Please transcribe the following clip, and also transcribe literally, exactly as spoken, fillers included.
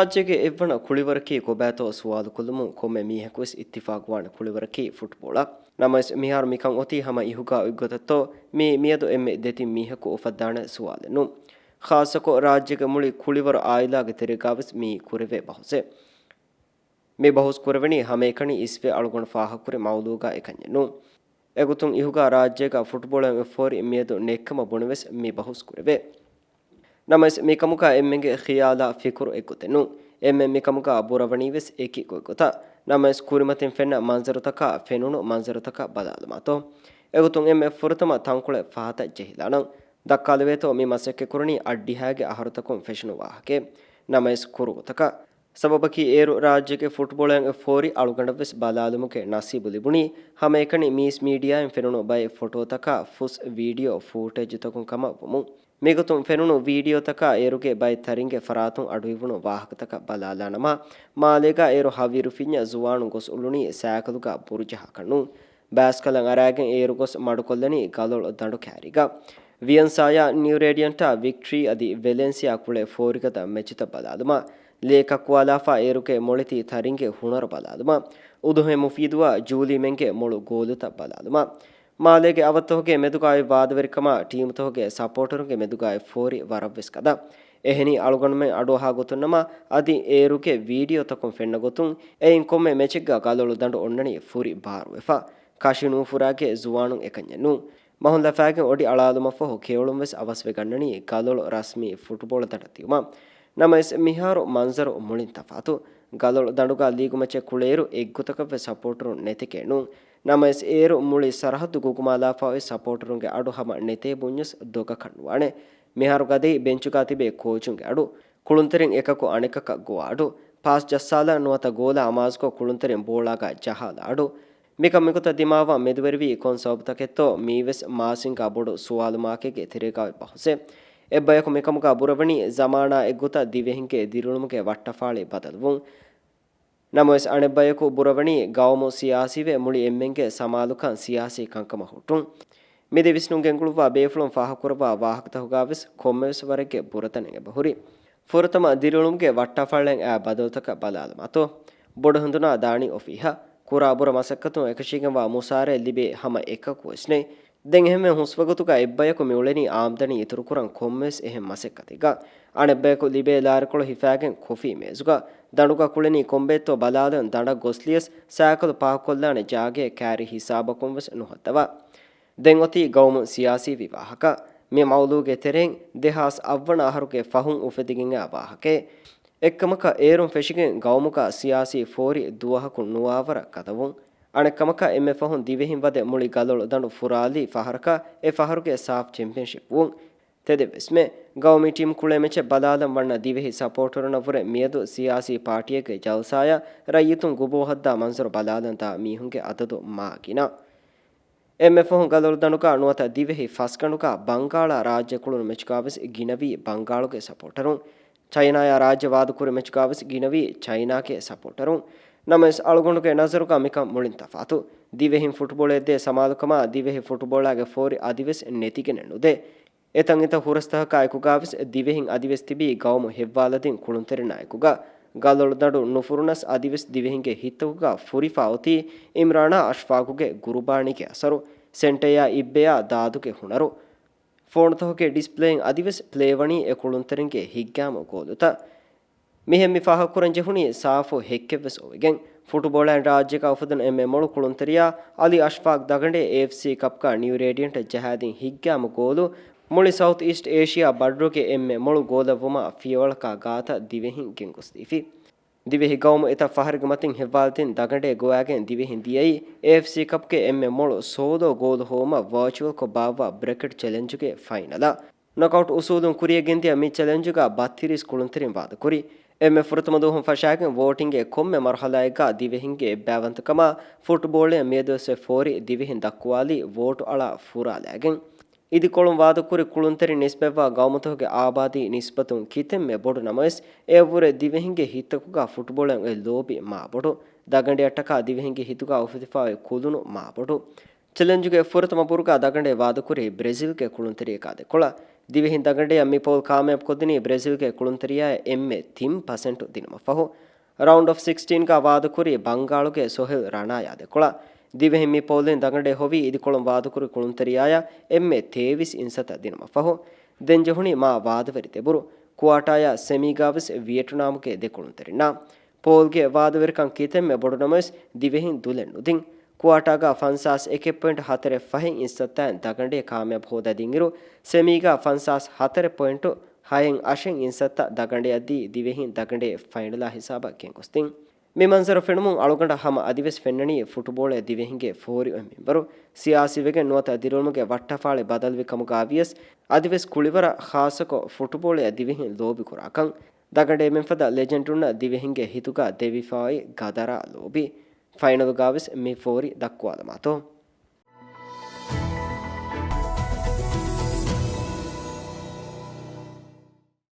ރާއްޖޭގެ އެއްވަނަ ކުޅިވަރަކީ ކޮބާތޯ ސުވާލުކޮށްލުމުން ކޮންމެ މީހަކުވެސް އިއްތިފާގުވާނެ ކުޅިވަރަކީ ފުޓްބޯޅަ. ނަމަވެސް މިހާރު މިކަން އޮތީ ހަމަ އިހުގާ އޮތްގޮތަށްތޯ މީ މިއަދު އެންމެ ދެތިން މީހަކު އުފައްދާނެ ސުވާލެއް ނޫން. ޚާއްޞަކޮށް ރާއްޖޭގެ މުޅި ކުޅިވަރު އާއިލާގެ ތެރޭގާވެސް މިއީ ކުރެވޭ ބަހުސެއް. މި ބަހުސް ކުރެވެނީ ހަމައެކަނި އިސްވެ އަޅުގަނޑު ފާހަގަކުރި މައުލޫގާ އެކަންޏެއް ނޫން. އެގޮތުން އިހުގާ ރާއްޖޭގާ ފުޓްބޯޅައިން އޮތް ފޯރި މިއަދު ނެތްކަމަށް ބުނެވެސް މި ބަހުސް ކުރެވޭ. ނަމަވެސް މިކަމުގާ އެންމެންގެ ޚިޔާލާ ފިކުރު އެއްގޮތެއް ނޫން. އެންމެން މިކަމުގާ ބުރަވަނީވެސް އެކި ގޮތްގޮތަށް. ނަމަވެސް ކުރިމަތިން ފެންނަ މަންޒަރުތަކާ ފެނުނު މަންޒަރުތަކަށް ބަލާލުމާތޯ. އެގޮތުން އެންމެ ފުރަތަމަ ތަންކޮޅެއް ފަހަތަށް ޖެހިލާނަން. ދައްކާލެވޭތޯ މި މަސައްކަތްކުރަނީ އަށްޑިހައިގެ އަހަރުތަކުން ފެށުނު ވާހަކައެއް. ނަމަވެސް ކުރު ގޮތަކަށް. ސަބަބަކީ އޭރު ރާއްޖޭގެ ފުޓްބޯޅައިން އޮތް ފޯރި އަޅުގަނޑަށްވެސް ބަލާލުމުގެ ނަސީބު ލިބުނީ ހަމައެކަނި މީސް މީޑިއާއިން ފެނުނު ބައެއް ފޮޓޯތަކާ ފުސް ވީޑިއޯ ފޫޓޭޖުތަކުން ކަމަށް ވުމުން. މިގޮތުން ފެނުނު ވީޑިއޯތަކާ އޭރުގެ ބައެއް ތަރިންގެ ފަރާތުން އަޑުއިވުނު ވާހަކަތަކަށް ބަލާލާނަމަ، މާލޭގާ އޭރު ހަވީރު ފިންޏަށް ޒުވާނުން ގޮސް އުޅުނީ ސައިކަލުގާ ބުރު ޖަހާކަށް ނޫން. ބައިސްކަލަށް އަރާގެން އޭރު ގޮސް މަޑުކޮށްލަނީ ގަލޮޅު ދަނޑު ކައިރީގަ. ވިއަންސާޔާ، ނިއު ރޭޑިއަންޓާ، ވިކްޓްރީ އަދި ވެލެންސިއާ ކުޅޭ ފޯރިގަދަ މެޗުތައް ބަލާލުމަށް، ލޭ ކައްކުވާލާފާ އޭރުގެ މޮޅެތި ތަރިންގެ ހުނަރު ބަލާލުމަށް، އުދުހޭ މުފީދުއާ ޖޫލީމެންގެ މޮޅު ގޯލުތައް ބަލާލުމަށް، މާލޭގެ އަވަށްތަކުގެ މެދުގައި ވާދަވެރިކަމާ ޓީމުތަކުގެ ސަޕޯޓަރުންގެ މެދުގައި ފޯރި ވަރަށްވެސް ގަދަ. އެހެނީ އަޅުގަނޑުމެން އަޑުއަހާ ގޮތުންނަމަ، އަދި އޭރުގެ ވީޑިއޯތަކުން ފެންނަ ގޮތުން، އެއިން ކޮންމެ މެޗެއްގަ ގަލޮޅު ދަނޑު އޮންނަނީ ފުރި ބާރުވެފަ. ކަށި ނޫފުރާގެ ޒުވާނުން އެކަންޏެއް ނޫން. މަހުން ލަފާގެން އޮޑި އަޅާލުމަށްފަހު ކެޔޮޅުންވެސް އަވަސްވެގަންނަނީ ގަލޮޅު ރަސްމީ ފުޓްބޯޅަ ދަނޑަށް ދިއުމަށް. ނަމަވެސް މިހާރު މަންޒަރު މުޅިން ތަފާތު. ގަލޮޅު ދަނޑުގަ ލީގު މެޗެއް ކުޅޭއިރު އެއްގޮތަކަށްވެސް ސަޕޯޓަރުން ނެތެކޭ ނޫން. ނަމަވެސް އޭރު މުޅި ސަރަހައްދު ގުގުމާލާފައި ސަޕޯޓަރުންގެ އަޑު ހަމަ ނެތޭ ބުންޏަސް ދޮގަކަށް ނުވާނެ. މިހާރު ގަދައި ބެންޗުގަ ތިބޭ ކޯޗުންގެ އަޑު. ކުޅުންތެރިން އެކަކު އަނެކަކަށް ގޮވާ އަޑު. ޕާސް ޖައްސާލާ ނުވަތަ ގޯލާ އަމާޒުކޮށް ކުޅުންތެރިން ބޯޅާގަ ޖަހާލާ އަޑު. މިކަން މިގޮތަށް ދިމާވާން މެދުވެރިވީ ކޮން ސަބަބުތަކެއްތޯ މީވެސް މާސިންގާ ބޮޑު ސުވާލުމާކެއްގެ ތެރޭގައި ބަހުސެއް. އެއްބަޔަކު މިކަމުގަ ބުރަވަނީ ޒަމާނާ އެއްގޮތަށް ދިވެހިންގެ ދިރިއުޅުމުގެ ވައްޓަފާޅި ބަދަލުވުން. ނަމަވެސް އަނެއްބަޔަކު ބުރަވަނީ ގައުމު ސިޔާސީވެ މުޅި އެންމެންގެ ސަމާލުކަން ސިޔާސީ ކަންކަމަށް ހުއްޓުން. މި ދެ ވިސްނުން ގެންގުޅުއްވާ ބޭފުޅުން ފާހަގަކުރައްވާ ވާހަކަތަކުގައިވެސް ކޮންމެވެސް ވަރެއްގެ ބުރަތަނެއް އެބަހުރި. ފުރަތަމަ ދިރިއުޅުމުގެ ވައްޓަފާޅައިން އައި ބަދަލުތަކަށް ބަލާލަމާތޯ. ބޮޑު ހަނދުނާ ދާނީ އޮފީހަށް. ކުރާ ބުރަ މަސައްކަތުން އެކަށީގެންވާ މުސާރައެއް ލިބޭ ހަމަ އެކަކުވެސް ނެތް. ދެން އެހެންވެ ހުސްވަގުތުގަ އެއްބަޔަކު މި އުޅެނީ އާމްދަނީ އިތުރުކުރަން ކޮންމެވެސް އެހެން މަސައްކަތެއްގަ. އަނެއްބަޔަކު ލިބޭ ލާރިކޮޅު ހިފާގެން ކޮފީ މޭޒުގަ. ދަނޑުގަ ކުޅެނީ ކޮންބައެއްތޯ ބަލާލަން ދަނޑަށް ގޮސްލިޔަސް ސައިކަލު ޕާކްކޮށްލާނެ ޖާގައެއް ކާރި ހިސާބަކުންވެސް ނުހައްދަވާ. ދެން އޮތީ ގައުމު ސިޔާސީވި ވާހަކަ. މި މައުލޫގެ ތެރެއިން ދެހާސް އަށްވަނަ އަހަރުގެ ފަހުން އުފެދިގެން އާ ވާހަކައެއް. އެއްކަމަކަށް އޭރުން ފެށިގެން ގައުމުގަ ސިޔާސީ ފޯރި ދުވަހަކުން ނުވާވަރަށް ގަދަވުން. އަނެއްކަމަކަށް އެންމެ ފަހުން ދިވެހިން ވަދެ މުޅި ގަލޮޅު ދަނޑު ފުރާލީ ފަހަރަކަށް އެ ފަހަރުގެ ސާފް ޗެމްޕިއަންޝިޕް ވުން. ތެދެއްވެސްމެ ގައުމީ ޓީމް ކުޅޭ މެޗެއް ބަލާލަން ވަންނަ ދިވެހި ސަޕޯޓަރުންނަށްވުރެ މިއަދު ސިޔާސީ ޕާޓީއެއްގެ ޖަލްސާޔަށް ރައްޔިތުން ގުބޯހައްދާ މަންޒަރު ބަލާލަން ދާ މީހުންގެ އަދަދު މާ ގިނަ. އެންމެ ފަހުން ގަލޮޅު ދަނޑުގަ ނުވަތަ ދިވެހި ފަސްގަނޑުގަ ބަންގާޅާ ރާއްޖެ ކުޅުނު މެޗުގަވެސް ގިނަވީ ބަންގާޅުގެ ސަޕޯޓަރުން. ޗައިނާޔާ ރާއްޖެ ވާދަކުރި މެޗުގަވެސް ގިނަވީ ޗައިނާގެ ސަޕޯޓަރުން. ނަމަވެސް އަޅުގަނޑުގެ ނަޒަރުގަ މިކަން މުޅިން ތަފާތު. ދިވެހިން ފުޓްބޯޅައަށް ދޭ ސަމާލުކަމާ ދިވެހި ފުޓްބޯޅަގެ ފޯރި އަދިވެސް ނެތިގެނެއް ނުދޭ. އެތަން އެތައް ހުރަސްތަކަކާ އެކުގަވެސް ދިވެހިން އަދިވެސް ތިބީ ގައުމު ހެއްވާލަދިން ކުޅުންތެރިންނާ އެކުގަ. ގަލޮޅު ދަނޑު ނުފުރުނަސް އަދިވެސް ދިވެހިންގެ ހިތްތަކުގަ ފުރިފާ އޮތީ އިމްރާނާ އަޝްފާގުގެ ގުރުބާނީގެ އަސަރު، ސެންޓަޔާ އިއްބެޔާ ދާދުގެ ހުނަރު. ފޯނުތަކުގެ ޑިސްޕްލޭއިން އަދިވެސް ޕްލޭވަނީ އެ ކުޅުންތެރިންގެ ހިތްގައިމު ގޯލުތައް. މިހެން މި ފާހަގަކުރަން ޖެހުނީ ސާފު ހެއްކެއްވެސް އޮވެގެން. ފުޓުބޯޅައިން ރާއްޖޭގަ އުފެދުނު އެންމެ މޮޅު ކުޅުންތެރިޔާ އަލީ އަޝްފާގް ދަގަނޑޭ އޭއެފްސީ ކަޕްގަ ނިއު ރޭޑިއަންޓަށް ޖަހާދިން ހިތްގައިމު ގޯލު މުޅި ސައުތު އީސްޓް އޭޝިއާ ބައްޑުގެ އެންމެ މޮޅު ގޯލަށްވުމަށް ފިޔަވަޅަކާ ގާތަށް ދިވެހިން ގެންގޮސްދީފި. ދިވެހި ގައުމު އެތައް ފަހަރެއްގެ މަތިން ހެއްވާލަދިން ދަގަނޑޭ ގޮވާގެން ދިވެހިން ދިޔައީ އޭއެފްސީ ކަޕްގެ އެންމެ މޮޅު ސޯލޯ ގޯލު ހޮވުމަށް ވާޗުއަލްކޮށް ބާއްވާ ބްރެކެޓް ޗެލެންޖުގެ ފައިނަލަށް. ނޮކައުޓް އުސޫލުން ކުރިޔަށް ގެންދިޔަ މި ޗެލެންޖުގަ ބައްތިރީސް ކުޅުންތެރިން ވާދަކުރި. އެންމެ ފުރަތަމަ ދުވަހުން ފަށާގެން ވޯޓިންގެ ކޮންމެ މަރުހަލާއެއްގަ ދިވެހިންގެ އެއްބައިވަންތަކަމާ ފުޓްބޯޅައަށް މިއަދުވެސް ފޯރި ދިވެހިން ދައްކުވާލީ ވޯޓު އަޅާ ފުރާލާގެން. އިދިކޮޅުން ވާދަކުރި ކުޅުންތެރިން ނިސްބަތްވާ ގައުމުތަކުގެ އާބާދީ ނިސްބަތުން ކިތަންމެ ބޮޑު ނަމަވެސް، އެއަށްވުރެ ދިވެހިންގެ ހިތްތަކުގަ ފުޓްބޯޅައަށް އޮތް ލޯބި މާބޮޑު. ދަގަނޑިއަށްޓަކާ ދިވެހިންގެ ހިތުގަ އުފެދިފައި ކުލުނު މާބޮޑު. ޗެލެންޖުގެ ފުރަތަމަ ބުރުގަ ދަގަނޑޭ ވާދަކުރީ ބްރެޒިލްގެ ކުޅުންތެރިޔަކާ ދެކޮޅަށް. ދިވެހިން ދަގަނޑެއަށް މި ޕޯލް ކާމިޔާބު ކޮށްދިނީ ބްރެޒިލްގެ ކުޅުންތެރިޔާއަށް އެންމެ ތިން ޕަސެންޓު ދިނުމަށްފަހު. ރައުންޑް އޮފް ސިކްސްޓީންގަ ވާދަކުރީ ބަންގާޅުގެ ސޮހެލް ރަނާޔާ ދެކޮޅަށް. ދިވެހިން މި ޕޯލްއިން ދަގަނޑޭ ހޮވީ އިދިކޮޅުން ވާދަކުރި ކުޅުންތެރިޔާއަށް އެންމެ ތޭވީސް އިންސައްތަ ދިނުމަށްފަހު. ދެން ޖެހުނީ މާ ވާދަވެރި ދެބުރު. ކުއާޓާޔާ ސެމީގާވެސް ވިއެޓްނާމުގެ ދެ ކުޅުންތެރިންނާ. ޕޯލްގެ ވާދަވެރިކަން ކިތަންމެ ބޮޑު ނަމަވެސް، ދިވެހިން ދުލެއް ނުދިން. ކުއާޓާގަ ފަންސާސް އެކެއް ޕޮއިންޓް ހަތަރެއް ފަހެއް އިންސައްތައިން ދަގަނޑޭ ކާމިޔާބު ހޯދަދިންއިރު، ސެމީގަ ފަންސާސް ހަތަރެއް ޕޮއިންޓު ހައެއް އަށެއް އިންސައްތަ ދަގަނޑެއަށްދީ ދިވެހިން ދަގަނޑޭ ފައިނަލާ ހިސާބަށް ގެންގޮސްދިން. މި މަންޒަރު ފެނުމުން އަޅުގަނޑަށް ހަމަ އަދިވެސް ފެންނަނީ ފުޓުބޯޅައެއް ދިވެހިންގެ ފޯރި އޮތް މިންވަރު. ސިޔާސީވެގެން ނުވަތަ ދިރިއުޅުމުގެ ވައްޓަފާޅި ބަދަލުވި ކަމުގަ ވިޔަސް، އަދިވެސް ކުޅިވަރަށް ޚާއްޞަކޮށް ފުޓުބޯޅައަށް ދިވެހިން ލޯބިކުރާކަން. ދަގަނޑޭ މިފަދަ ލެޖެންޑުންނަށް ދިވެހިންގެ ހިތުގަ ދެވިފައި ގަދަރާ ލޯބި. ފައިނަލުގަވެސް މި ފޯރި ދައްކުވާލަމާތޯ.